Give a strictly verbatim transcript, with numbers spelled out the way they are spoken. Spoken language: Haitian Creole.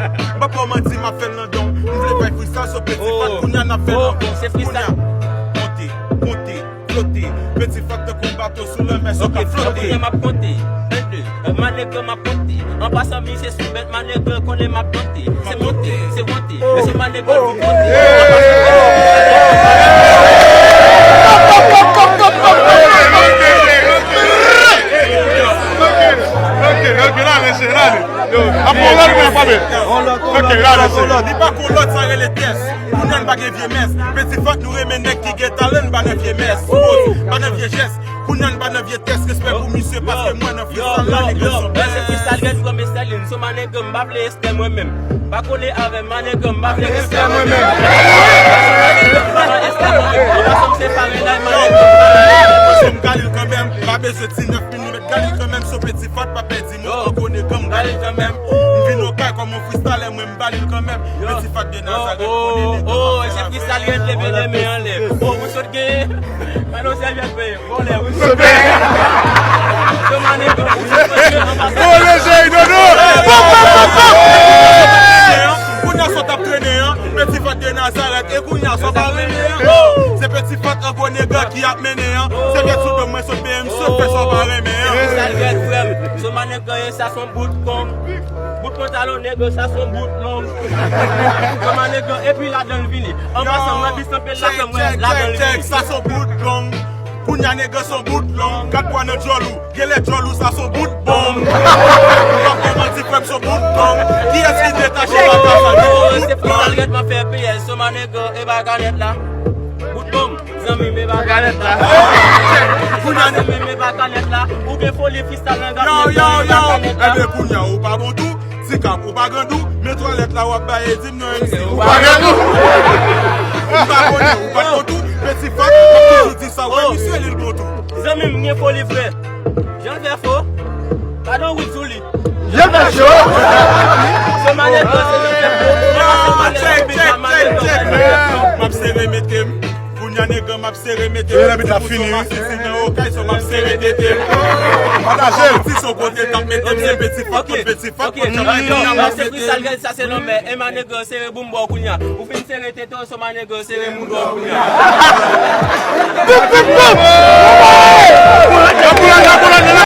M p ap fè w manti, m ap fè l nan don. M vle bay freestyle sou Peti Fat, kounye a n ap fè l nan don. Kounye a, monte, monte, flote. Peti Fat tankou bato sou lanmè, so k ap flote. Kounye a m ap konte, en, de, ma nèg m ap konte. An pasan, misye sou bèt, ma nèg konnen m ap monte. Se monte, se monte, se ma nèg pou monte. Ok, ok, la, mesye, la, li. Yo, ap pran lòt mwen, pa byen. Ok, la, mesye. Li pa kon lòt, sa rele tès. Kounye a n pa gen vye mès. Peti Fat, nou renmen nèg ki gen talan, n pa nan vye mès. Pa nan vye jès. Kounye a n pa nan vye tès. Respè pou misye, paske mwen nan freestyle la, nèg yo son bèl. Freestyle, gèt, pran mesye, lin. So, ma nèg, m pa vle estè mwen menm. Pa kole avè m, ma nèg, m pa vle estè mwen menm. An pasan, m se Fahrenheit, ma nèg, m pa vle estè mwen menm. M gade l kanmenm, pa bezwen ti nèf milimèt, gade l kanmenm, so Peti Fat, pa pèdi. Yo, an gwo nèg, m gade kanmenm. M vin okay kòm on freestyler, mwen m bale l kanmenm. Peti Fat de Nazareth, konnen nèg yo ap fè lape. Se freestyle, leve, leve men anlè. Oh, ou sot gen. Gade yon sèvyèt, men, vòlè, ou sot gen. Yo, ma nèg, ou sot gen, an pasan. Bon, leve, dodo. Pop, pop, pop, pop. Kounye a sa w t ap trennen an, Peti Fat de Nazareth, e kounye a sa w pa renmen an. Oh, se Peti Fat an gwo nèg ki ap mennen an. Sèvyèt sou do mwen, sot B M, sot fè sa w pa renmen an. Sa l gèt, frè m. So ma nèg, sa s on bout kong. Bout pantalon nèg, sa s on bout long. So ma nèg, epi ladan l vini. An pasan, mwen bis anpil ladan mwen, ladan l vini. Sa s on bout long. Kounye a nèg, s on bout long. Kat bwa nan djòl ou. Genlè djòl ou sa s on bout bonm. M p ap fè w manti, frè m, s on bout long. Kiyès ki detache lakay sa? Se bout long. Gèt, m ap fè P S, so ma nèg, e pa kanèt la. Bout bonm. Zanmi m, e pa kanèt la. Kounye a, zanmi m, e pa kanèt la. Ou gen foli freestyle nan gad. Yo, yo, yo. Ebyen, kounye a, ou pa bon tou. Ti kap, ou pa grandou. Men twalèt la, w ap bay, e di m non, M C. Ou pa grandou. M pa konnen, ou pa bon tou. Peti Fat, m ap toujou di sa, wè, misye, li l bon tou. Zanmi m, gen foli vre. Jan l fè fo. Gade yon wout sou li. Jan l fè cho. Se manèv, se jan l fè fo. Check, check, check, check. M ap sere mete m. Kounye a nèg m ap sere mete m. Ti bouton masisi nan okay, so m ap sere tete m. Pataje. Ti son kote t ap mete m, se Peti Fat, Peti Fat, Peti Fat. Sa se freestyle, sa se lanmè. E ma nèg sere boum bò kounye a. Ou fin sere tete w, so ma nèg sere moun bò kounye a. Boum, boum, boum. Laboulay, laboulay,